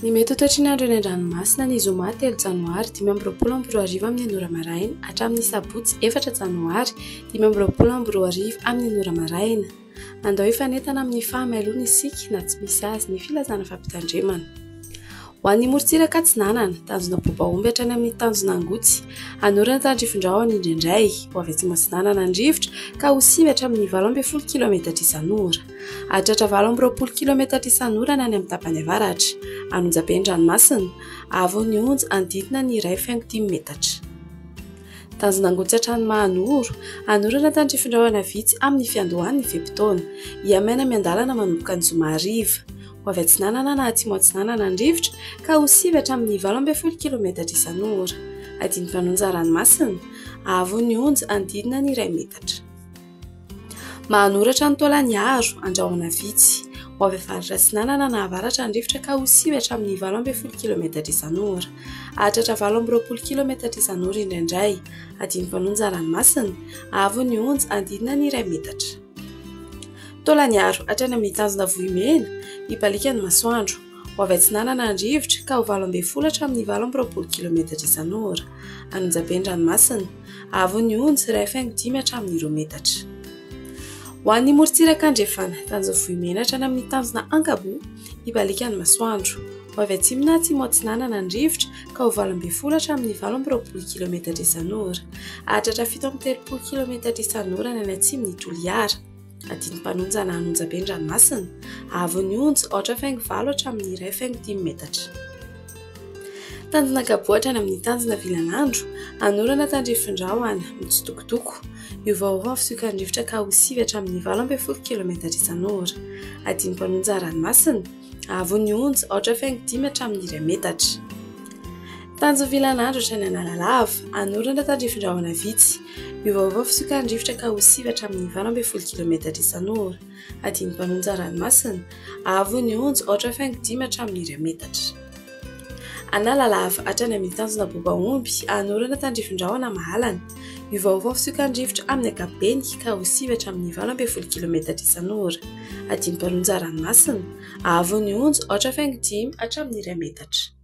Ny mety ho toetry ny andro eny an-dranomasina ny zoma 3 janoary 2025 amin'ny ora maraina hatramin'ny sabotsy 4 janoary 2025 amin'ny ora maraina. Andao hifanentana amin'ny fahamailoana isika na tsy misy azy ny filazana fampitandremana. Ho an'ny morontsiraka atsinanana, tanjona Bobaomby hatrany amin'ny tanjona Angotsy, hanorana tandrifin-drahona indraindray, ho avy atsimo atsinanana ny rivotra ka ho sivy hatramin'ny 18 kilometatra isan'ora. Hahatratra 28 kilometatra isan'ora ny any amin'ny tapany avaratra. An'Onjabe ny ranomasina, avo ny onja hanodidina ny 1,5 metatra. Tanjona Angotsy hatrany Mahanoro, hanorana tandrifin-drahona vitsy amin'ny fiandohan'ny fe-potoana. Hihamaina miandalana manomboka ny zoma hariva. Ho avy atsinanana na atsimo atsinanana ny rivotra ka ho sivy hatramin'ny 18 kilometatra isan'ora. Adin'ny mpanonja ranomasina, avo ny onja hanodidina ny iray metatra. Mahanoratra ny Taolagnaro, andrahona vitsy. Ho avy avaratra atsinanana na avaratra ny rivotra ka ho sivy hatramin'ny 18 kilometatra isan'ora. Hahatratra 28 kilometatra isan'ora indraindray. Adin'ny mpanonja ranomasina, avo ny onja hanodidina ny iray metatra. Taolagnaro hatrany amin'ny tanjona Vohimena, hibaliaka ny masoandro. Ho avy atsinanana ny rivotra ka ho 18 hatramin'ny 28 kilometatra isan'ora. An'Onjabe ny ranomasina. Avo ny onja, 1,5 hatramin'ny 2 metatra. Ho an'ny morontsiraka andrefana, tanjona Vohimena hatrany amin'ny tanjona Ankaboa, hibaliaka ny masoandro. Ho avy atsimo na atsimo atsinanana ny rivotra ka ho 18 hatramin'ny 28 kilometatra isan'ora. Hahatratra 37 kilometatra isan'ora ny any atsimon'i Toliara. Adin'ny mpanonja na an'onjabe ny ranomasina. Avo ny onja, 4,8 hatramin'ny 1,5 metatra. Tanjona Ankaboa hatrany amin'ny tanjona Vilanandro, hanorana tandrifin-drahona, mitsitokotoko. Miovaova ny fisiokan'ny rivotra ka ho sivy hatramin'ny 18 kilometatra isan'ora. Adin'ny mpanonja ranomasina. Avo ny onja, 4,5 hatramin'ny 1 metatra. Tanjon'ny Vilanandro hatrany Analalava, hanorana tandrifin-drahona vitsy. Miovaova fisiokan'ny rivotra ka ho sivy hatramin'ny 18 kilometatra isan'ora. Adin'ny mpanonja ranomasina. Avo ny onja, 4,5 hatramin'ny 1 metatra. Analalava hatrany amin'ny tanjona Bobaomby, hanorana tandrifin-drahona mahalana. Miovaova fisiokan'ny rivotra amin'ny ankapobeny ka ho sivy hatramin'ny 18 kilometatra isan'ora. Adin'ny mpanonja ranomasina. Avo ny onja, 4,5 hatramin'ny 1 metatra.